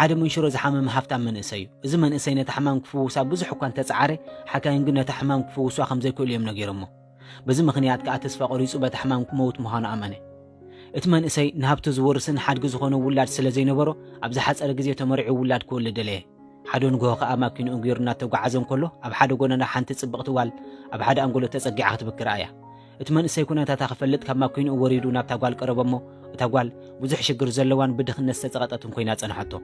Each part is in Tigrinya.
ሓደ መንሽሮ ዝሓመመ ሃፍታም መንእሰይ እዩ። እዚ መንእሰይ ነታ ሕማም ክፍውሳ ብዙሕ እኳ እንተጸዓረ፣ ሓካይም ግን ነታ ሕማም ክፍውሷ ከም ዘይክእሉ እዮም ነጊሮሞ። በዚ ምኽንያት ከኣ ተስፋ ቆሪጹ በታ ሕማም ክመውት ምዃኑ ኣመነ። እቲ መንእሰይ ንሃብቱ ዝወርስን ሓድጊ ዝኾነ ውላድ ስለ ዘይነበሮ፣ ኣብ ዝሓጸረ ግዜ ተመሪዑ ውላድ ክወልድ ደለየ። ሓደ ንግሆ ከኣ ማኪንኡ ገይሩ እናተጓዓዘ እንከሎ፣ ኣብ ሓደ ጎደና ሓንቲ ጽብቕቲ ጓል ኣብ ሓደ ኣንጎሎ ተጸጊዓ ክትብኪ ረኣያ። እቲ መንእሰይ ኩነታታ ክፈልጥ ካብ ማኪንኡ ወሪዱ ናብታ ጓል ቀረበ እሞ፣ እታ ጓል ብዙሕ ሽግር ዘለዋን ብድኽነት ዝተጸቐጠትን ኮይና ጸንሐቶ።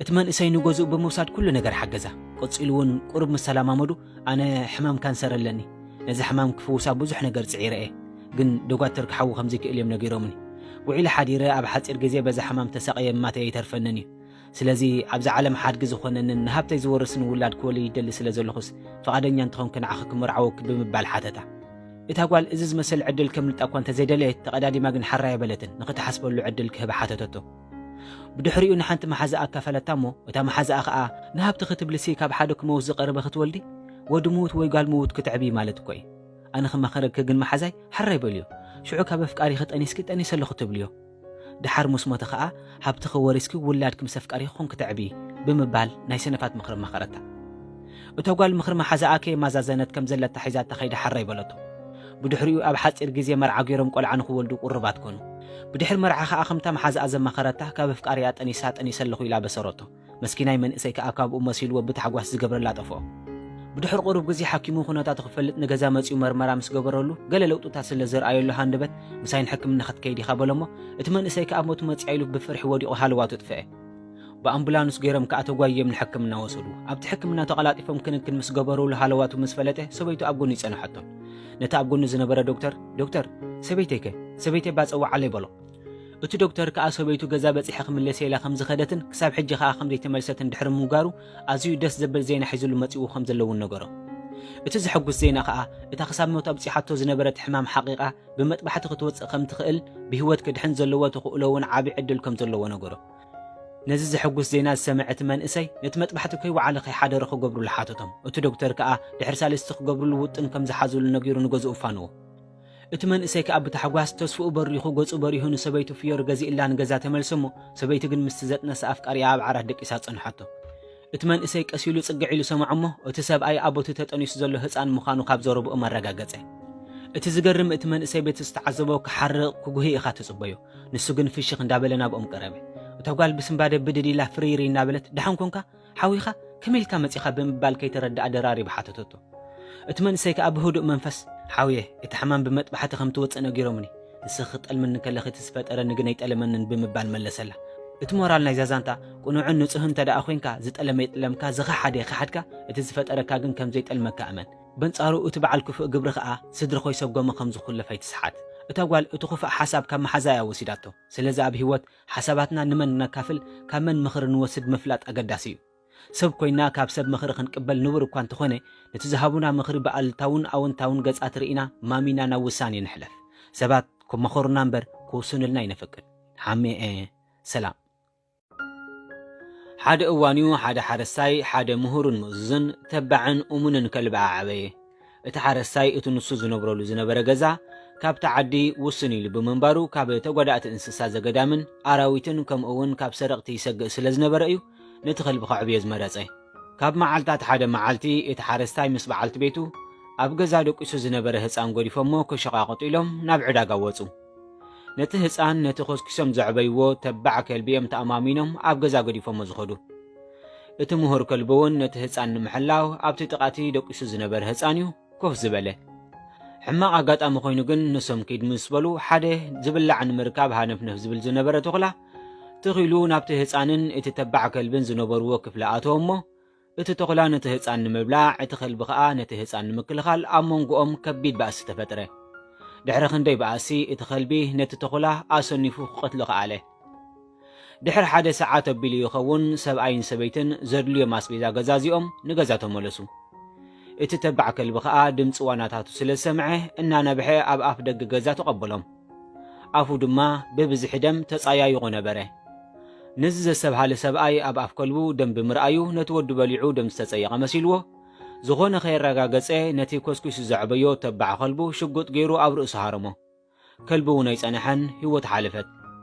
እቲ መንእሰይ ንገዝኡ ብምውሳድ ኩሉ ነገር ሓገዛ። ቀጺሉ እውን ቁሩብ ምስ ተለማመዱ፣ ኣነ ሕማም ካንሰር ኣለኒ። ነዚ ሕማም ክፍውሳ ብዙሕ ነገር ጽዒረ እየ። ግን ዶጓትር ክሓዊ ከም ዘይክእል እዮም ነጊሮምኒ። ውዒለ ሓዲረ ኣብ ሓጺር ግዜ በዛ ሕማም ተሳቕየ ምማተይ ኣይተርፈንን እዩ። ስለዚ ኣብዛ ዓለም ሓድጊ ዝኾነንን ንሃብተይ ዝወርስን ውላድ ክወልድ ይደሊ ስለ ዘለኹስ፣ ፍቓደኛ እንተኾንኪ ንዓኺ ክምርዓወኪ ብምባል ሓተታ። እታ ጓል እዚ ዝመሰል ዕድል ከምልጣ እኳ እንተዘይደለየት፣ ተቐዳዲማ ግን ሓራይ ኣይበለትን፣ ንኽትሓስበሉ ዕድል ክህባ ሓተተቶ። ብድሕሪኡ ንሓንቲ መሓዛኣ ኣካፈለታ እሞ፣ እታ መሓዛኣ ኸኣ፣ "ንሃብቲ ክትብልሲ ካብ ሓደ ክመውት ዝቐረበ ክትወልዲ? ወዲ ምዉት ወይ ጓል ምዉት ክትዕብዪ ማለት እኮ እዩ። ኣነ ክመኸረኪ ግን መሓዛይ፣ ሓራይ በልዮ። ሽዑ ካብ ኣፍቃሪኺ ጠኒስኪ፣ ጠኒሰ ኣለኹ ትብልዮ። ደሓር ምስ ሞተ ኸኣ፣ ሃብትኺ ወሪስኪ ውላድኪ ምስ ኣፍቃሪኺ ኮንኪ ተዕብዪ" ብምባል ናይ ሰነፋት ምኽሪ መኸረታ። እታ ጓል ምኽሪ መሓዛኣ ከየማዛዘነት ከም ዘለታ ሒዛታ ከይዳ ሓራይ በለቶ። ብድሕሪኡ ኣብ ሓጺር ግዜ መርዓ ገይሮም ቆልዓ ንኽወልዱ ቁሩባት ኮኑ። ብድሕሪ መርዓ ኸኣ ከምታ መሓዛኣ ዘማኸረታ ካብ ኣፍቃሪኣ ጠኒሳ ጠኒሰ ኣለኹ ኢላ በሰረቶ። መስኪናይ መንእሰይ ከኣ ካብኡ መሲልዎ ብታሕጓስ ዝገብረላ ጠፍኦ። ብድሕሪ ቁሩብ ግዜ ሓኪሙ ኩነታቱ ክፈልጥ ንገዛ መጺኡ መርመራ ምስ ገበረሉ፣ ገለ ለውጥታት ስለ ዘርኣየሉ ሃንደበት፣ "ምሳይ ንሕክምና ክትከይድ ኢኻ" በሎ እሞ፣ እቲ መንእሰይ ከኣ ሞት መጺኣ ኢሉ ብፍርሒ ወዲቑ ሃለዋቱ ጥፍአ። ብኣምቡላንስ ገይሮም ከኣ ተጓይዮም ንሕክምና ወሰዱ። ኣብቲ ሕክምና ተቐላጢፎም ክንክን ምስ ገበሩሉ ሃለዋቱ ምስ ፈለጠ፣ ሰበይቱ ኣብ ጎኑ ይጸንሐቶ። ነቲ ኣብ ጎኑ ዝነበረ ዶክተር፣ "ዶክተር፣ ሰበይተይከ? ሰበይተይ ባጸዋዓለይ" በሎ። እቲ ዶክተር ከኣ ሰበይቱ ገዛ በጺሐ ክምለስ ኢላ ከም ዝኸደትን ክሳብ ሕጂ ከኣ ከም ዘይተመልሰትን ድሕሪ ምንጋሩ፣ ኣዝዩ ደስ ዘብል ዜና ሒዙሉ መጺኡ ከም ዘሎ እውን ነገሮ። እቲ ዘሐጉስ ዜና ከኣ፣ እታ ክሳብ ሞት ኣብጺሓቶ ዝነበረት ሕማም ሓቒቓ ብመጥባሕቲ ክትወጽእ ከም ትኽእል፣ ብህይወት ክድሕን ዘለዎ ተኽእሎ እውን ዓቢ ዕድል ከም ዘለዎ ነገሮ። ነዚ ዘሐጉስ ዜና ዝሰምዐ እቲ መንእሰይ፣ ነቲ መጥባሕቲ ከይወዓለ ከይሓደረ ክገብሩሉ ሓተቶም። እቲ ዶክተር ከኣ ድሕሪ ሳልስቲ ክገብሩሉ ውጥን ከም ዝሓዙሉ ነጊሩ ንገዝኡ ፋንዎ። እቲ መንእሰይ ከኣ ብታሕጓስ ተስፍኡ በሪኹ፣ ገጹ በሪሁ፣ ንሰበይቱ ፍዮሪ ገዚእላ ንገዛ ተመልሰ እሞ፣ ሰበይቲ ግን ምስቲ ዘጥነሰ ኣፍቃሪኣ ኣብ ዓራት ደቂሳ ጸንሓቶ። እቲ መንእሰይ ቀስ ኢሉ ጽግዕ ኢሉ ሰምዖ እሞ፣ እቲ ሰብኣይ ኣብ ቦቲ ተጠኒሱ ዘሎ ህጻን ምዃኑ ካብ ዘረብኡ ኣረጋገጸ። እቲ ዝገርም፣ እቲ መንእሰይ በቲ ዝተዓዘቦ ክሓርቕ፣ ክጉሂ ኢኻ ትጽበዮ። ንሱ ግን ፍሽኽ እንዳበለ ናብኦም ቀረበ። እታ ጓል ብስንባደ ብድድ ኢላ ፍርይርይ እናበለት፣ "ደሓን ኮንካ? ሓዊኻ? ከመይ ኢልካ መጺኻ?" ብምባል ከይተረድኣ ደራሪባ ሓተተቶ። እቲ መንእሰይ ከኣ ብህዱእ መንፈስ፣ "ሓውየ፣ እቲ ሕማም ብመጥባሕቲ ከም ትወጽእ ነጊሮምኒ። ንስኺ ክትጠልምኒ ከለኺ እቲ ዝፈጠረኒ ግን ኣይጠለመንን" ብምባል መለሰላ። እቲ ሞራል ናይዛ ዛንታ፣ ቅኑዕን ንጹህን እንተ ደኣ ኮይንካ፣ ዝጠለመ ይጥለምካ፣ ዝኸሓደ ይኸሓድካ፣ እቲ ዝፈጠረካ ግን ከም ዘይጠልመካ እመን። በንጻሩ እቲ በዓል ክፉእ ግብሪ ከኣ ስድሪ ኮይሰጎመ ከም ዝኹለፍ ኣይትስሓት። እታ ጓል እቲ ክፉእ ሓሳብ ካብ መሓዛያ ወሲዳቶ። ስለዚ ኣብ ህይወት ሓሳባትና ንመን ነካፍል፣ ካብ መን ምኽሪ ንወስድ ምፍላጥ ኣገዳሲ እዩ። ሰብ ኮይና ካብ ሰብ ምኽሪ ክንቅበል ንቡር እኳ እንተኾነ፣ ነቲ ዝሃቡና ምኽሪ ብኣሉታውን ኣወንታውን ገጻት ርኢና ማሚና ናብ ውሳኔ ንሕለፍ። ሰባት ክመኸሩና እምበር ክውስኑልና ይነፈቅድ። ሓሜ፣ ሰላም። ሓደ እዋን እዩ፣ ሓደ ሓረስታይ ሓደ ምሁርን ምእዙዝን ተባዕን እሙንን ከልቢ ኣዓበየ። እቲ ሓረስታይ እቲ ንሱ ዝነብረሉ ዝነበረ ገዛ ካብቲ ዓዲ ውስን ኢሉ ብምንባሩ፣ ካብ ተጓዳእቲ እንስሳ ዘገዳምን ኣራዊትን ከምኡ እውን ካብ ሰረቕቲ ይሰግእ ስለ ዝነበረ እዩ ነቲ ከልቢ ከዕብዮ ዝመረጸ። ካብ መዓልታት ሓደ መዓልቲ እቲ ሓረስታይ ምስ በዓልቲ ቤቱ ኣብ ገዛ ደቂሱ ዝነበረ ህጻን ገዲፎሞ ክሸቓቕጡ ኢሎም ናብ ዕዳጋ ወጹ። ነቲ ህጻን ነቲ ኮስኪሶም ዘዕበይዎ ተባዕ ከልቢ እዮም ተኣማሚኖም ኣብ ገዛ ገዲፎሞ ዝኸዱ። እቲ ምሁር ከልቢ እውን ነቲ ህጻን ንምሕላው ኣብቲ ጥቓቲ ደቂሱ ዝነበረ ህጻን እዩ ኮፍ ዝበለ። ሕማቕ ኣጋጣሚ ኮይኑ ግን ንሶም ኪድ ምስ በሉ ሓደ ዝብላዕ ንምርካብ ሃነፍነፍ ዝብል ዝነበረ ተኹላ ትኺሉ ናብቲ ህጻንን እቲ ተባዕ ከልብን ዝነበርዎ ክፍሊ ኣተወ እሞ እቲ ተኹላ ነቲ ህጻን ንምብላዕ፣ እቲ ከልቢ ኸኣ ነቲ ህጻን ንምክልኻል ኣብ መንጎኦም ከቢድ ባእሲ ተፈጥረ። ድሕሪ ክንደይ ባእሲ እቲ ከልቢ ነቲ ተኹላ ኣሰኒፉ ክቐትሎ ከኣለ። ድሕሪ ሓደ ሰዓት ኣቢሉ ይኸውን ሰብኣይን ሰበይትን ዘድልዮም ኣስቤዛ ገዛዚኦም ንገዛ ተመለሱ። እቲ ተባዕ ከልቢ ኸኣ ድምጺ ዋናታቱ ስለ ዝሰምዐ እናነብሐ ኣብ ኣፍ ደገ ገዛ ተቐበሎም። ኣፉ ድማ ብብዝሒ ደም ተጻያይቑ ነበረ። ነዚ ዘስተብሃለ ሰብኣይ ኣብ ኣፍ ከልቡ ደም ብምርኣዩ ነቲ ወዲ በሊዑ ደም ዝተጸየቐ መሲልዎ፣ ዝኾነ ከየረጋገጸ ነቲ ኮስኪሱ ዘዕበዮ ተባዕ ከልቡ ሽጉጥ ገይሩ ኣብ ርእሱ ሃረሞ። ከልቢ እውን ኣይጸንሐን፣ ህይወቱ ሓለፈት።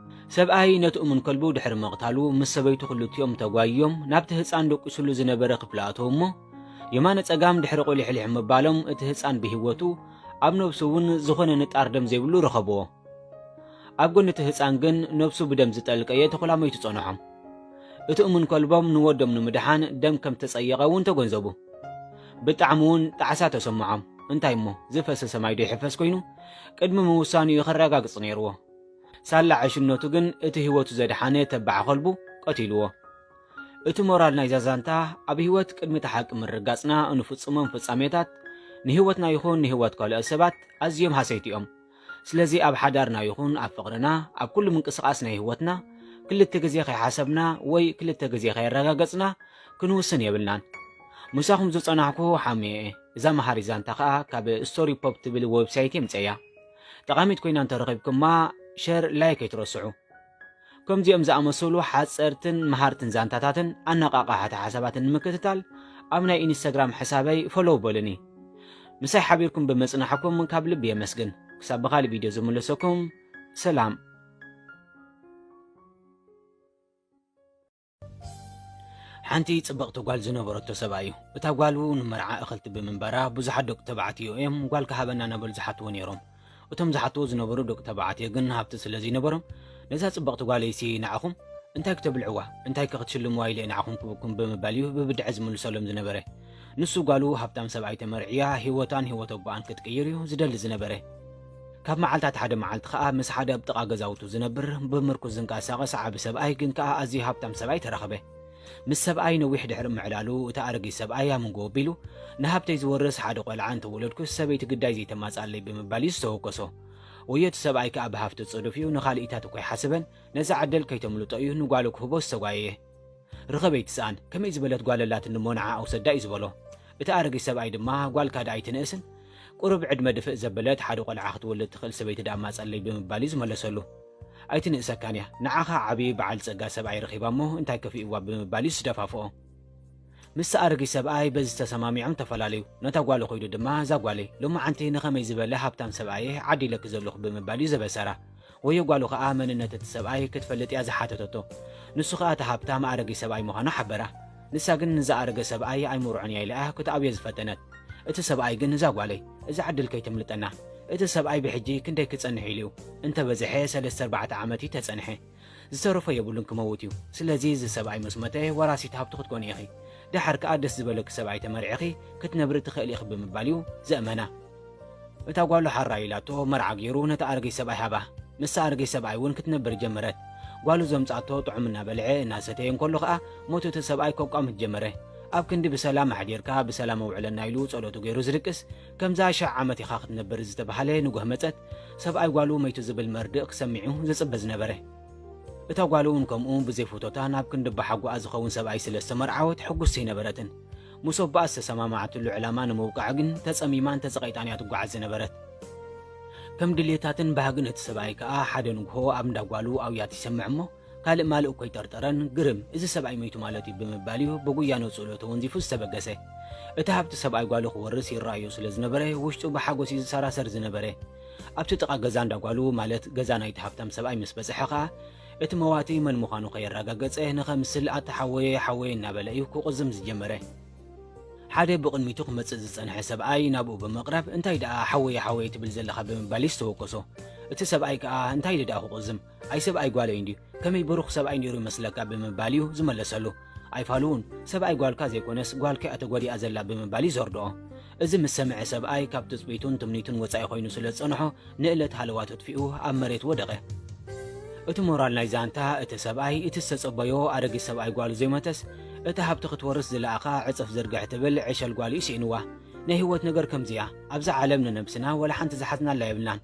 ሰብኣይ ነቲ እሙን ከልቡ ድሕሪ ምቕታሉ፣ ምስ ሰበይቱ ክልቲኦም ተጓይዮም ናብቲ ህጻን ደቂሱሉ ዝነበረ ክፍሊ ኣተዉ እሞ፣ የማነ ጸጋም ድሕሪ ቁሊሕሊሕ ምባሎም፣ እቲ ህጻን ብህይወቱ፣ ኣብ ነብሱ እውን ዝኾነ ንጣር ደም ዘይብሉ ረኸብዎ። ኣብ ጎኒ እቲ ህጻን ግን ነብሱ ብደም ዝጠልቀየ ተኹላ መይቱ ጸንሖም። እቲ እሙን ከልቦም ንወዶም ንምድሓን ደም ከም ተጸየቐ እውን ተገንዘቡ። ብጣዕሚ እውን ጣዕሳ ተሰምዖም። እንታይ እሞ፣ ዝፈሰሰ ማይ ዶ ይሕፈስ ኮይኑ? ቅድሚ ምውሳኑ እዩ ከረጋግጽ ነይርዎ። ሳላ ዕሽነቱ ግን እቲ ህይወቱ ዘድሓነ ተባዕ ከልቡ ቀቲልዎ። እቲ ሞራል ናይዛ ዛንታ፣ ኣብ ህይወት ቅድሚ እቲ ሓቂ ምርጋጽና እንፍጽሞም ፍጻሜታት ንህይወትና ይኹን ንህይወት ካልኦት ሰባት ኣዝዮም ሃሰይቲ እዮም። ስለዚ ኣብ ሓዳርና ይኹን ኣብ ፍቕርና፣ ኣብ ኩሉ ምንቅስቓስ ናይ ህይወትና ክልተ ግዜ ከይሓሰብና ወይ ክልተ ግዜ ከየረጋገጽና ክንውስን የብልናን። ምሳኹም ዝጸናሕኩ ሓሜ እየ። እዛ መሃሪት ዛንታ ከኣ ካብ ስቶሪ ፖፕ ትብል ዌብሳይት የምጸያ። ጠቓሚት ኮይና እንተረኺብኩማ፣ ሸር፣ ላይክ ኣይትረስዑ። ከምዚኦም ዝኣመሰሉ ሓጸርትን መሃርትን ዛንታታትን ኣነቓቓሕቲ ሓሳባትን ንምክትታል ኣብ ናይ ኢንስታግራም ሕሳበይ ፎሎው በሉኒ። ምሳይ ሓቢርኩም ብምጽናሕኩም ካብ ልቢ የመስግን። ክሳብ ብኻልእ ቪድዮ ዝምልሰኩም፣ ሰላም። ሓንቲ ጽብቕቲ ጓል ዝነበረቶ ሰብኣይ እዩ። እታ ጓሉ ንመርዓ እኽልቲ ብምንባራ ብዙሓት ደቂ ተባዕትዮ እዮም ጓል ክሃበና እናበሉ ዝሓትዎ ነይሮም። እቶም ዝሓትዎ ዝነበሩ ደቂ ተባዕትዮ ግን ሃብቲ ስለ ዘይነበሮም፣ ነዛ ጽብቕቲ ጓለይሲ ንዓኹም እንታይ ክተብልዕዋ፣ እንታይ ከ ክትሽልምዋ ኢለ ንዓኹም ክህበኩም ብምባል እዩ ብብድዐ ዝምልሰሎም ዝነበረ። ንሱ ጓሉ ሃብታም ሰብኣይ ተመርዕያ ህይወታን ህይወት ኣቦኣን ክትቅይር እዩ ዝደሊ ዝነበረ። ካብ መዓልታት ሓደ መዓልቲ ከኣ ምስ ሓደ ኣብ ጥቓ ገዛውቱ ዝነብር ብምርኩስ ዝንቀሳቐስ ዓቢ ሰብኣይ ግን ከኣ ኣዝዩ ሃብታም ሰብኣይ ተራኸበ። ምስ ሰብኣይ ነዊሕ ድሕሪ ምዕላሉ እቲ ኣረጊት ሰብኣይ ኣብ መንጎ ኣቢሉ ንሃብተይ ዝወርስ ሓደ ቆልዓ እንተወለድኩስ ሰበይቲ ግዳይ ዘይተማጽኣለይ ብምባል እዩ ዝተወከሶ። ወዮ እቲ ሰብኣይ ከኣ ብሃፍቲ ጽዱፍ እዩ፣ ንኻልኢታት እኳ ኣይሓስበን፣ ነዛ ዕድል ከይተምልጦ እዩ ንጓሉ ክህቦ ዝተጓየየ። ርኸበይ ትስኣን፣ ከመይ ዝበለት ጓል ኣላትኒ እሞ ንዓኣ ውሰዳ እዩ ዝበሎ። እቲ ኣረጊት ሰብኣይ ድማ ጓልካ ደኣ ኣይትንእስን፣ ቁሩብ ዕድመ ድፍእ ዘበለት ሓደ ቆልዓ ክትወልድ ትኽእል ሰበይቲ ደኣ ማጸለይ ብምባል እዩ ዝመለሰሉ። ኣይትንእሰካን እያ፣ ንዓኻ ዓቢ በዓል ጸጋ ሰብኣይ ረኺባ እሞ እንታይ ከፊእዋ ብምባል እዩ ዝደፋፍኦ። ምስ ኣረጊት ሰብኣይ በዚ ተሰማሚዖም ተፈላለዩ። ነታ ጓሉ ከይዱ ድማ እዛ ጓለይ ሎማዓንቲ ንኸመይ ዝበለ ሃብታም ሰብኣየ ዓዲለኪ ዘለኹ ብምባል እዩ ዘበሰራ። ወዮ ጓሉ ኸኣ መንነት እቲ ሰብኣይ ክትፈልጥ እያ ዝሓተተቶ። ንሱ ኸኣ እቲ ሃብታም ኣረጊት ሰብኣይ ምዃኑ ሓበራ። ንሳ ግን ንዝኣረገ ሰብኣይ ኣይምርዖን እያ ኢላ እያ ክትኣብዮ ዝፈተነት። እቲ ሰብኣይ ግን እዛ ጓለይ እዛ ዕድል ከይተምልጠና። እቲ ሰብኣይ ብሕጂ ክንደይ ክጸንሕ ኢሉ እዩ? እንተበዝሐ ሰለስተ ኣርባዕተ ዓመት እዩ ተጸንሐ። ዝተረፎ የብሉን ክመውት እዩ። ስለዚ እዚ ሰብኣይ ምስ መተ ወራሲት ሃብቱ ክትኮኒ ኢኺ። ደሓር ከኣ ደስ ዝበለኪ ሰብኣይ ተመርዒኺ ክትነብሪ ትኽእሊ ኢኺ ብምባል እዩ ዘእመና። እታ ጓሉ ሓራይ ኢላቶ መርዓ ገይሩ ነቲ ኣረጊት ሰብኣይ ሃባ። ምስቲ ኣረጊት ሰብኣይ እውን ክትነብር ጀመረት። ጓሉ ዘምጻቶ ጥዑም እናበልዐ እናሰተየ እንከሎ ከኣ ሞት እቲ ሰብኣይ ከቋምት ጀመረ። ኣብ ክንዲ ብሰላም ኣሕዲርካ ብሰላም ኣውዕለና ኢሉ ጸሎቱ ገይሩ ዝድቅስ፣ ከምዛ ሸሕ ዓመት ኢኻ ክትነብር ዝተባህለ ንጎህ መጸት፣ ሰብኣይ ጓሉ መይቱ ዝብል መርድእ ክሰሚዑ ዝጽበ ዝነበረ። እታ ጓሉ እውን ከምኡ ብዘይ ፍቶታ ናብ ክንዲ ኣቦሓጎኣ ዝኸውን ሰብኣይ ስለ ዝተመርዓወት ሕጉስቲ ኣይነበረትን። ምስ ኣቦኣ ዝተሰማማዓትሉ ዕላማ ንምውቃዕ ግን ተጸሚማን ተጸቒጣን እያ ትጓዓዝ ዝነበረት። ከም ድሌታትን ባህግን እቲ ሰብኣይ ከኣ ሓደ ንግሆ ኣብ እንዳ ጓሉ ኣውያት ይሰምዕ እሞ፣ ካልእ ማልእ እኮ ኣይጠርጠረን፣ ግርም፣ እዚ ሰብኣይ መይቱ ማለት እዩ ብምባል እዩ ብጉያ ነጽሎ ተወንዚፉ ዝተበገሰ። እቲ ሃብቲ ሰብኣይ ጓሉ ክወርስ ይረኣዮ ስለ ዝነበረ፣ ውሽጡ ብሓጎስ እዩ ዝሰራሰር ዝነበረ። ኣብቲ ጥቓ ገዛ እንዳ ጓሉ፣ ማለት ገዛ ናይቲ ሃብታም ሰብኣይ ምስ በጽሐ ከኣ፣ እቲ መዋቲ መን ምዃኑ ከየረጋገጸ ንኸምስል ኣታ ሓወየ፣ ሓወየ እናበለ እዩ ክቕዝም ዝጀመረ። ሓደ ብቕድሚቱ ክመጽእ ዝጸንሐ ሰብኣይ ናብኡ ብምቕራብ፣ "እንታይ ደኣ ሓወየ፣ ሓወየ ትብል ዘለኻ?" ብምባል እዩ ዝተወከሶ። እቲ ሰብኣይ ከኣ፣ "እንታይ ኢለ ደኣ ክቕዝም? ኣይ ሰብኣይ ጓለይ እንድዩ፣ ከመይ ብሩኽ ሰብኣይ ነይሩ ይመስለካ?" ብምባል እዩ ዝመለሰሉ። ኣይፋሉን፣ "ሰብኣይ ጓልካ ዘይኮነስ ጓልካ እያ ተጎዲኣ ዘላ" ብምባል እዩ ዘርድኦ። እዚ ምስ ሰምዐ ሰብኣይ ካብ ትጽቢቱን ትምኒቱን ወጻኢ ኮይኑ ስለ ዝጸንሖ፣ ንእለት ሃለዋት ኣጥፊኡ ኣብ መሬት ወደቐ። እቲ ሞራል ናይ ዛንታ፣ እቲ ሰብኣይ፣ እቲ ዝተጸበዮ ኣረጊት ሰብኣይ ጓሉ ዘይሞተስ፣ እቲ ሃብቲ ክትወርስ ዝለኣኻ ዕጽፍ ዝርግሕ ትብል ዕሸል ጓሉ እዩ ስኢንዋ። ናይ ህይወት ነገር ከምዚ እያ። ኣብዛ ዓለም ንነብስና ወላ ሓንቲ ዝሓዝናላ የብልናን።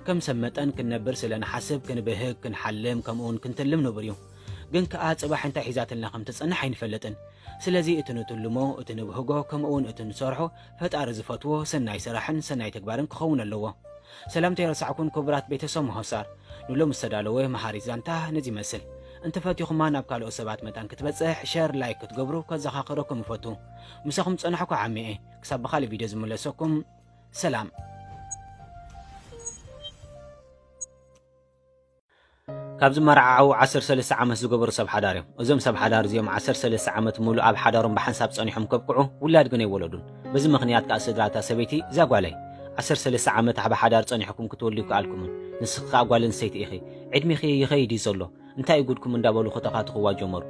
ከም ሰብ መጠን ክንነብር ስለ ንሓስብ፣ ክንብህግ፣ ክንሓልም፣ ከምኡውን ክንትልም ንቡር እዩ። ግን ከኣ ጽባሕ እንታይ ሒዛትልና ከም ትጸንሕ ኣይንፈልጥን። ስለዚ እቲ ንትልሞ፣ እቲ ንብህጎ፣ ከምኡውን እቲ ንሰርሖ ፈጣሪ ዝፈትዎ ሰናይ ስራሕን ሰናይ ተግባርን ክኸውን ኣለዎ። ሰላምታ ይረሳዕኩን ክቡራት ቤተሰብ መሆሳር። ንሎሚ ዝተዳለወ መሃሪት ዛንታ ነዚ ይመስል። እንተፈቲኹማ ናብ ካልኦት ሰባት መታን ክትበጽሕ ሸር፣ ላይክ ክትገብሩ ከዘኻኽረኩም እፈቱ። ምሳኹም ጸናሕኩ ዓሚኤ። ክሳብ ብኻልእ ቪድዮ ዝምለሰኩም፣ ሰላም። ካብ ዝመርዓዓዉ ዓሰርተ ሰለስተ ዓመት ዝገበሩ ሰብ ሓዳር እዮም። እዞም ሰብ ሓዳር እዚኦም ዓሰርተ ሰለስተ ዓመት ሙሉእ ኣብ ሓዳሮም ብሓንሳብ ጸኒሖም ከብቅዑ፣ ውላድ ግን ኣይወለዱን። በዚ ምኽንያት ከኣ ስድራ እታ ሰበይቲ፣ "እዛ ጓለይ፣ ዓሰርተ ሰለስተ ዓመት ኣብ ሓዳር ጸኒሕኩም ክትወልዱ ኣይከኣልኩምን። ንስኺ ከኣ ጓል ኣንስተይቲ ኢኺ። ዕድሜኺ ይኸይድ እዩ ዘሎ። እንታይ እዩ ጉድኩም?" እንዳበሉ ክተኻትኽዋ ጀመሩ።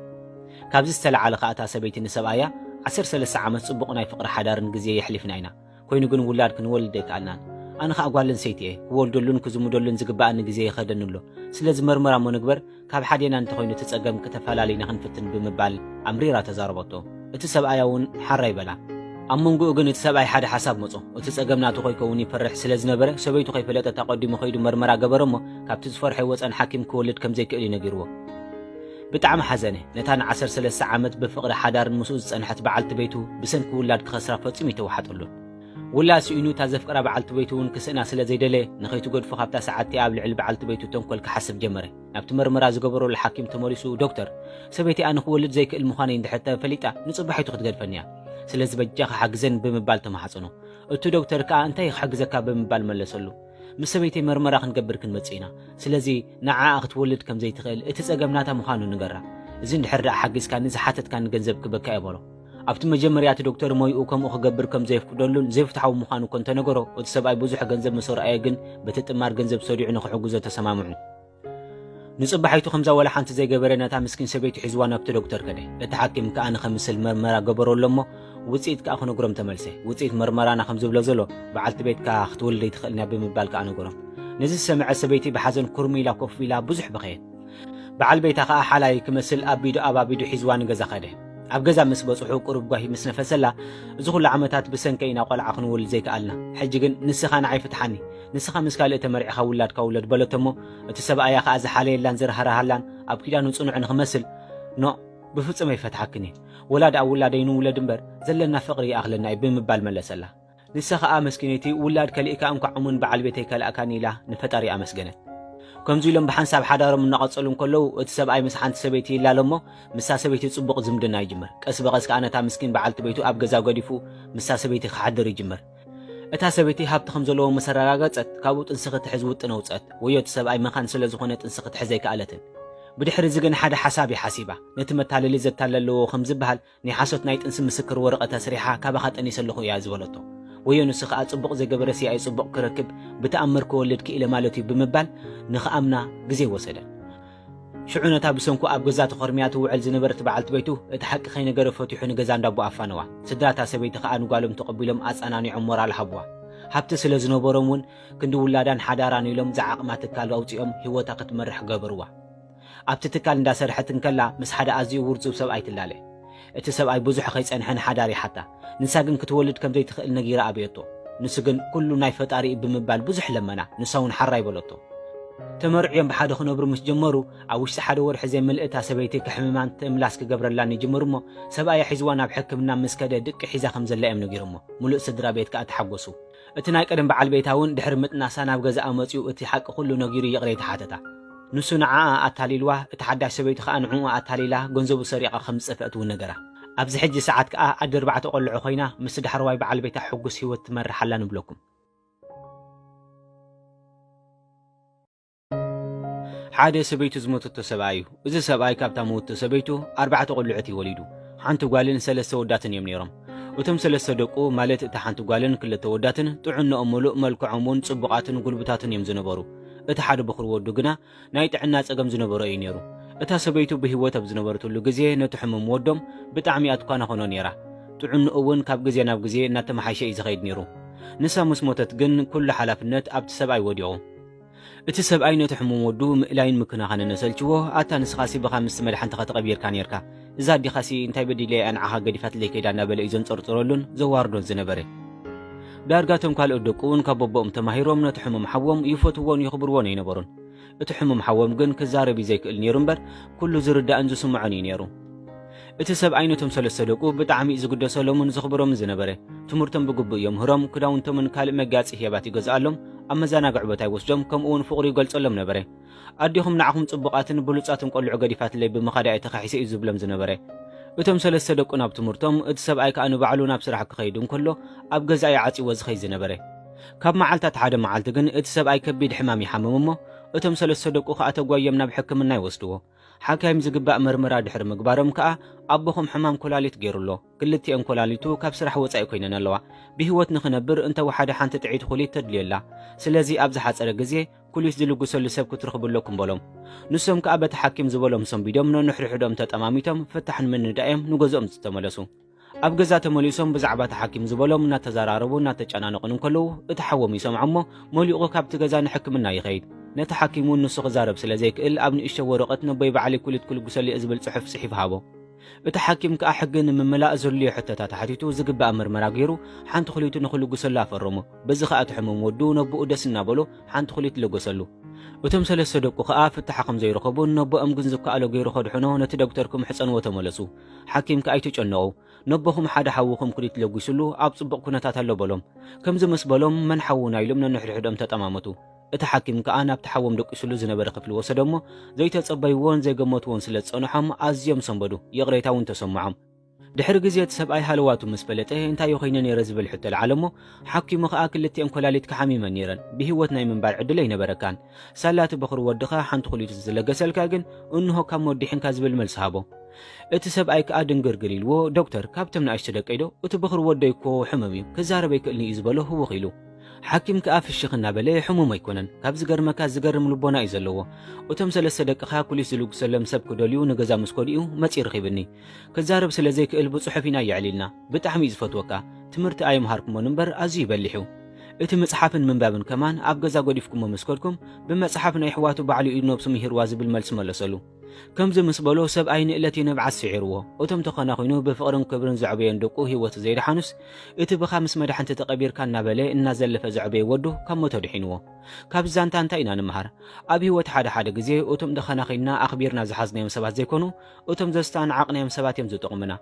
ካብዚ ዝተለዓለ ከኣ እታ ሰበይቲ ንሰብኣያ፣ "ዓሰርተ ሰለስተ ዓመት ጽቡቕ ናይ ፍቕሪ ሓዳርን ግዜ የሕሊፍና ኢና። ኮይኑ ግን ውላድ ክንወልድ ኣይከኣልናን። ኣነ ከኣ ጓል ኣንስተይቲ እየ። ክወልደሉን ክዝምደሉን ዝግበኣኒ ግዜ ይኸደኒ ኣሎ። ስለዚ መርመራ እሞ ንግበር፣ ካብ ሓዴና እንተኾይኑ እቲ ጸገም ክተፈላልይና ክንፍትን" ብምባል ኣምሪራ ተዛረበቶ። እቲ ሰብኣያ እውን ሓራይ በላ። ኣብ መንጎኡ ግን እቲ ሰብኣይ ሓደ ሓሳብ መጾ። "እቲ ጸገም ናቱ ከይከውን ይፈርሕ ስለ ዝነበረ፣ ሰበይቱ ከይፈለጠት ኣቐዲሙ ከይዱ መርመራ ገበረ እሞ፣ ካብቲ ዝፈርሖ ይወጸ ንሓኪም ክወልድ ከም ዘይክእል እዩ ነጊርዎ።" ብጣዕሚ ሓዘነ። ነታ ንዓሰርተ ሰለስተ ዓመት ብፍቕሪ ሓዳርን ምስኡ ዝጸንሐት በዓልቲ ቤቱ ብሰንኪ ውላድ ክኸስራ ፈጺሙ ኣይተዋሓጠሉን። ውላድ ስኢኑ እታ ዘፍቅራ በዓልቲ ቤቱ እውን ክስእና ስለ ዘይደለየ፣ ንኸይትገድፎ ካብታ ሰዓት እቲኣ ኣብ ልዕሊ በዓልቲ ቤቱ ተንኮል ክሓስብ ጀመረ። ናብቲ መርመራ ዝገበረሉ ሓኪም ተመሊሱ፣ "ዶክተር፣ ሰበይቲኣ ንኽወልድ ዘይክእል ምዃነይ እንድሕር ተፈሊጣ፣ ንጽባሒቱ ክትገድፈኒ እያ። ስለዚ በጃኻ ሓግዘን" ብምባል ተማሕጸኖ። እቲ ዶክተር ከኣ፣ "እንታይ ክሕግዘካ?" ብምባል መለሰሉ። "ምስ ሰበይተይ መርመራ ክንገብር ክንመጽእ ኢና። ስለዚ ንዓኣ ክትወልድ ከም ዘይትኽእል፣ እቲ ጸገም ናታ ምዃኑ ንገራ። እዚ እንድሕር ደኣ ሓጊዝካኒ፣ ዝሓተትካኒ ገንዘብ ክበካ እየ" በሎ። ኣብቲ መጀመርያ እቲ ዶክተር ሞይኡ ከምኡ ክገብር ከም ዘየፍቅደሉን ዘይፍትሓዊ ምዃኑ እኮ እንተነገሮ፣ እቲ ሰብኣይ ብዙሕ ገንዘብ ምስ ኣርኣየ ግን በቲ ጥማር ገንዘብ ሰዲዑ ንኽሕግዞ ተሰማምዑ። ንጽባሒቱ ከምዛ ወላ ሓንቲ ዘይገበረ ነታ ምስኪን ሰበይቱ ሒዝዋ ናብቲ ዶክተር ከደ። እቲ ሓኪም ከኣ ንኸምስል መርመራ ገበረሉ እሞ ውጽኢት ከኣ ክነግሮም ተመልሰ። ውጽኢት መርመራና ከም ዝብሎ ዘሎ፣ በዓልቲ ቤትካ ክትወልድ ኣይትኽእልን እያ ብምባል ከኣ ነገሮም። ነዚ ዝሰምዐ ሰበይቲ ብሓዘን ኩርም ኢላ ኮፍ ኢላ ብዙሕ በኸየት። በዓል ቤታ ከኣ ሓላይ ክመስል ኣቢዱ ኣባቢዱ ሒዝዋ ንገዛ ከደ። ኣብ ገዛ ምስ በጽሑ ቁሩብ ጓሂ ምስ ነፈሰላ፣ "እዚ ኩሉ ዓመታት ብሰንከይ ኢና ቆልዓ ክንወልድ ዘይከኣልና። ሕጂ ግን ንስኻ ንዓይ ፍትሓኒ። ንስኻ ምስ ካልእ ተመርዒኻ ውላድካ ውለድ" በለቶ እሞ፣ እቲ ሰብኣያ ከኣ ዝሓለየላን ዝራህራሃላን ኣብ ኪዳኑ ጽኑዕ ንኽመስል፣ "ኖእ፣ ብፍጹም ኣይፈትሓክን እየ። ወላ ደኣ ውላደይ ንውለድ እምበር፣ ዘለና ፍቕሪ ይኣኽለና እዩ" ብምባል መለሰላ። ንሳ ኸኣ መስኪነይቲ፣ "ውላድ ከሊእካ እንኳዕ እሙን በዓል ቤተይ ከልኣካኒ" ኢላ ንፈጣሪ ኣመስገነት። ከምዚ ኢሎም ብሓንሳብ ሓዳሮም እናቐጸሉ እንከለዉ፣ እቲ ሰብኣይ ምስ ሓንቲ ሰበይቲ ይላለ እሞ፣ ምስታ ሰበይቲ ጽቡቕ ዝምድና ይጅምር። ቀስ ብቐስ ከኣ ነታ ምስኪን በዓልቲ ቤቱ ኣብ ገዛ ገዲፉ ምስታ ሰበይቲ ክሓድር ይጅምር። እታ ሰበይቲ ሃብቲ ከም ዘለዎ ምስ ኣረጋገጸት፣ ካብኡ ጥንሲ ክትሕዝ ውጥን ኣውጸት። ወዮ እቲ ሰብኣይ መኻን ስለ ዝኾነ ጥንሲ ክትሕዝ ኣይከኣለትን። ብድሕሪ እዚ ግን ሓደ ሓሳብ እያ ሓሲባ። ነቲ መታለሊ ዘታለለዎ ከም ዝበሃል፣ ናይ ሓሶት ናይ ጥንሲ ምስክር ወረቐት ኣስሪሓ፣ "ካባኻ ጠኒሰ ኣለኹ" እያ ዝበለቶ። ወዮ ንሱ ኸኣ፣ "ጽቡቕ ዘይገበረስ ይኣይ ጽቡቕ ክረክብ፣ ብተኣምር ክወልድ ክኢለ ማለት እዩ" ብምባል ንኽኣምና ግዜ ወሰደ። ሽዑ ነታ ብሰንኩ ኣብ ገዛ ተኾርምያ ትውዕል ዝነበረት በዓልቲ ቤቱ፣ እቲ ሓቂ ከይነገረ ፈቲሑ ንገዛ እንዳቦ ኣፋነዋ። ስድራ እታ ሰበይቲ ኸኣ ንጓሎም ተቐቢሎም ኣጸናኒዖም ሞራል ሃብዋ። ሃብቲ ስለ ዝነበሮም እውን ክንዲ ውላዳን ሓዳራን ኢሎም ዝዓቕማ ትካል ኣውጺኦም ህይወታ ክትመርሕ ገበርዋ። ኣብቲ ትካል እንዳሰርሐት እንከላ ምስ ሓደ ኣዝዩ ውርዙብ ሰብኣይ ትላለ። እቲ ሰብኣይ ብዙሕ ከይጸንሐ ንሓዳር ይሓታ። ንሳ ግን ክትወልድ ከም ዘይትኽእል ነጊራ ኣበየቶ። ንሱ ግን ኩሉ ናይ ፈጣሪ እዩ ብምባል ብዙሕ ለመና። ንሳ እውን ሓራይ በለቶ። ተመርዕዮም ብሓደ ክነብሩ ምስ ጀመሩ፣ ኣብ ውሽጢ ሓደ ወርሒ ዘይምልእ እታ ሰበይቲ ክሕምማን ትምላስ ክገብረላን ይጅምር እሞ፣ ሰብኣያ ሒዝዋ ናብ ሕክምና ምስ ከደ ድቂ ሒዛ ከም ዘላ እዮም ነጊሮሞ። ሙሉእ ስድራ ቤት ከኣ ተሓጎሱ። እቲ ናይ ቀደም በዓል ቤታ እውን ድሕሪ ምጥናሳ ናብ ገዛኣ መጺኡ እቲ ሓቂ ኩሉ ነጊሩ ይቕሬታ ሓተታ። ንሱ ንዓኣ ኣታሊልዋ፣ እቲ ሓዳሽ ሰበይቱ ከኣ ንዕኡ ኣታሊላ ገንዘቡ ሰሪቓ ከም ዝጠፍአት እውን ነገራ። ኣብዚ ሕጂ ሰዓት ከኣ ኣደ ኣርባዕተ ቆልዑ ኮይና ምስ ዳሕረዋይ በዓል ቤታ ሕጉስ ህይወት ትመርሕ ኣላ ንብለኩም። ሓደ ሰበይቱ ዝሞተቶ ሰብኣይ እዩ። እዚ ሰብኣይ ካብታ ምውቲ ሰበይቱ ኣርባዕተ ቆልዑት እዩ ወሊዱ። ሓንቲ ጓልን ሰለስተ ወዳትን እዮም ነይሮም። እቶም ሰለስተ ደቁ፣ ማለት እታ ሓንቲ ጓልን ክልተ ወዳትን፣ ጥዕንኦም ምሉእ፣ መልክዖም እውን ጽቡቓትን ጉልቡታትን እዮም ዝነበሩ። እቲ ሓደ በኹሪ ወዱ ግና ናይ ጥዕና ጸገም ዝነበሮ እዩ ነይሩ። እታ ሰበይቱ ብህይወት ኣብ ዝነበረትሉ ግዜ ነቲ ሕሙም ወዶም ብጣዕሚ እያ ትኳናኾኖ ነይራ። ጥዕንኡ እውን ካብ ግዜ ናብ ግዜ እናተመሓየሸ እዩ ዝኸይድ ነይሩ። ንሳ ምስ ሞተት ግን ኩሉ ሓላፍነት ኣብቲ ሰብኣይ ወዲቑ። እቲ ሰብኣይ ነቲ ሕሙም ወዱ ምእላይን ምክናኸንን ኣሰልችዎ፣ "ኣታ ንስኻሲ ብኻ ምስቲ መድሓንትኻ ተቐቢርካ ነይርካ፣ እዛ ኣዴኻሲ እንታይ በዲለያ እያ ንዓኻ ገዲፋትለይ ከይዳ?" እናበለ እዩ ዘንጸርጽረሉን ዘዋርዶን ዝነበረ። ዳርጋ እቶም ካልኦት ደቁ እውን ካብ ኣቦኦም ተማሂሮም ነቲ ሕሙም ሓዎም ይፈትውዎን የኽብርዎን ኣይነበሩን። እቲ ሕሙም ሓዎም ግን ክዛረብ እዩ ዘይክእል ነይሩ እምበር፣ ኩሉ ዝርዳእን ዝስምዖን እዩ ነይሩ። እቲ ሰብኣይ ነቶም ሰለስተ ደቁ ብጣዕሚ እዩ ዝግደሰሎምን ዘኽብሮምን ዝነበረ። ትምህርቶም ብግቡእ የምህሮም፣ ክዳውንቶምን ካልእ መጋየጺ ህያባት ይገዝኣሎም፣ ኣብ መዘናግዒ ቦታ ይወስዶም፣ ከምኡ እውን ፍቕሩ ይገልጸሎም ነበረ። "ኣዴኹም ንዓኹም ጽቡቓትን ብሉጻትን ቆልዑ ገዲፋትለይ ብምኻዳ እየ ተኻሒሰ" እዩ ዝብሎም ዝነበረ። እቶም ሰለስተ ደቁ ናብ ትምህርቶም፣ እቲ ሰብኣይ ከኣ ንባዕሉ ናብ ስራሕ ክኸይድ እንከሎ፣ ኣብ ገዛ እዩ ዓጽይዎ ዝኸይድ ዝነበረ። ካብ መዓልታት ሓደ መዓልቲ ግን እቲ ሰብኣይ ከቢድ ሕማም ይሓምም እሞ፣ እቶም ሰለስተ ደቁ ከኣ ተጓዮም ናብ ሕክምና ይወስድዎ። ሓካይም ዝግባእ መርመራ ድሕሪ ምግባሮም ከኣ ኣቦኹም ሕማም ኮላሊት ገይሩ ኣሎ። ክልቲኤን ኮላሊቱ ካብ ስራሕ ወጻኢ ኮይነን ኣለዋ። ብህይወት ንኽነብር እንተወሓደ ሓንቲ ጥዕይቲ ኩሊት ተድልዮ ኣላ። ስለዚ ኣብ ዝሓጸረ ግዜ ኩሊት ዝልግሰሉ ሰብ ክትረኽቡ ኣለኩም በሎም። ንሶም ከኣ በቲ ሓኪም ዝበሎም ሰንቢዶም ነንሕድሕዶም ተጠማሚቶም ፍታሕ ንምንዳእ እዮም ንገዝኦም ዝተመለሱ። ኣብ ገዛ ተመሊሶም ብዛዕባ እቲ ሓኪም ዝበሎም እናተዘራረቡ እናተጨናነቑን እንከለዉ እቲ ሓዎም ይሰምዖ እሞ መሊቑ ካብቲ ገዛ ንሕክምና ይኸይድ። ነቲ ሓኪም እውን ንሱ ክዛረብ ስለ ዘይክእል ኣብ ንእሽቶ ወረቐት ነቦይ ባዕለይ ኩሊት ክልግሰሉ እየ ዝብል ጽሑፍ ጽሒፉ ሃቦ። እቲ ሓኪም ከኣ ሕጊ ንምምላእ ዘድልዮ ሕቶታት ሓቲቱ ዝግባእ ምርመራ ገይሩ ሓንቲ ኩሊቱ ንክልግሰሉ ኣፈረሞ። በዚ ከኣ እቲ ሕሙም ወዱ ነቦኡ ደስ እናበሎ ሓንቲ ኩሊት ለገሰሉ። እቶም ሰለስተ ደቁ ከኣ ፍታሕ ከም ዘይረኸቡን ነቦኦም ግን ዝከኣሎ ገይሩ ከድሕኖ ነቲ ዶክተር ክምሕጸንዎ ተመለሱ። ሓኪም ከኣ ኣይትጨነቑ፣ ነቦኹም ሓደ ሓውኹም ኩሊት ለጊሱሉ ኣብ ጽቡቕ ኩነታት ኣሎ በሎም። ከምዚ ምስ በሎም መን ሓውና ኢሎም ነንሕድሕዶም ተጠማመቱ። እቲ ሓኪም ከኣ ናብቲ ሓዎም ደቂሱሉ ዝነበረ ክፍሊ ወሰዶ እሞ ዘይተጸበይዎን ዘይገመትዎን ስለ ዝጸንሖም ኣዝዮም ሰንበዱ፣ ይቕሬታ እውን ተሰምዖም። ድሕሪ ግዜ እቲ ሰብኣይ ሃለዋቱ ምስ ፈለጠ እንታዮ ኮይነ ነይረ ዝብል ሕቶ ለዓለ እሞ ሓኪሙ ከኣ ክልቲኤን ኮላሊትካ ሓሚመን ነይረን፣ ብህይወት ናይ ምንባር ዕድል ኣይነበረካን። ሳላ እቲ በኹሪ ወድኻ ሓንቲ ኩሊቱ ዝለገሰልካ ግን እንሆ ካብ ሞት ድሒንካ ዝብል መልሲ ሃቦ። እቲ ሰብኣይ ከኣ ድንግርግር ኢልዎ ዶክተር ካብቶም ንኣሽቱ ደቀይ ዶ እቲ በኹሪ ወደይ እኮ ሕሙም እዩ ክዛረብ ኣይክእልን እዩ ዝበሎ ህውኽ ኢሉ። ሓኪም ከኣ ፍሽኽ እናበለ ሕሙም ኣይኮነን፣ ካብ ዝገርመካ ዝገርም ልቦና እዩ ዘለዎ። እቶም ሰለስተ ደቅኻ ኩሊት ዝልግሰሎም ሰብ ክደልዩ ንገዛ ምስ ከዱ እዩ መጺኡ ረኺብኒ። ክዛረብ ስለ ዘይክእል ብጽሑፍ ኢና የዕሊልና። ብጣዕሚ እዩ ዝፈትወካ። ትምህርቲ ኣይምሃርኩሞን እምበር ኣዝዩ በሊሕ እዩ። እቲ ምጽሓፍን ምንባብን ከማን ኣብ ገዛ ገዲፍኩሞ ምስ ከድኩም ብመጽሓፍ ናይ ኣሕዋቱ ባዕሉ እዩ ነብሱ ምሂርዋ ዝብል መልሲ መለሰሉ። ከምዚ ምስ በሎ ሰብኣይ ንእለት ይንብዓት ስዒርዎ። እቶም ተኾናኺኑ ብፍቕርን ክብርን ዘዕበዮን ደቁ ህይወቱ ዘይደሓኑስ እቲ ብኻ ምስ መዳሕንቲ ተቐቢርካ እናበለ እናዘለፈ ዘዕበየ ወዱ ካብ ሞት ኣድሒንዎ። ካብ ዛንታ እንታይ ኢና ንምሃር? ኣብ ህይወት ሓደ ሓደ ግዜ እቶም ተኾናኺንና ኣኽቢርና ዝሓዝናዮም ሰባት ዘይኮኑ እቶም ዘስተናዓቕናዮም ሰባት እዮም ዝጠቕሙና።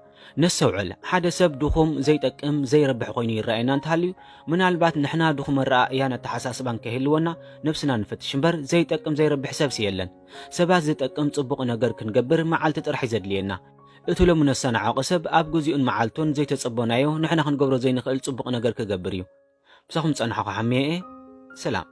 ነስተውዕል፣ ሓደ ሰብ ድኹም፣ ዘይጠቅም፣ ዘይረብሕ ኮይኑ ይረኣየና እንተሃልዩ ምናልባት ንሕና ድኹም ኣረኣእያን ኣተሓሳስባን ከይህልወና ነብስና ንፈትሽ እምበር ዘይጠቅም ዘይረብሕ ሰብሲ የለን። ሰባት ዝጠቅም ጽቡቕ ነገር ክንገብር መዓልቲ ጥራሕ እዩ ዘድልየና። እቲ ሎሚ ነስተናዕቖ ሰብ ኣብ ግዚኡን መዓልቱን ዘይተጸበናዮ ንሕና ክንገብሮ ዘይንኽእል ጽቡቕ ነገር ክገብር እዩ። ምሳኹም ዝጸናሕኹ ሓምየ እየ። ሰላም።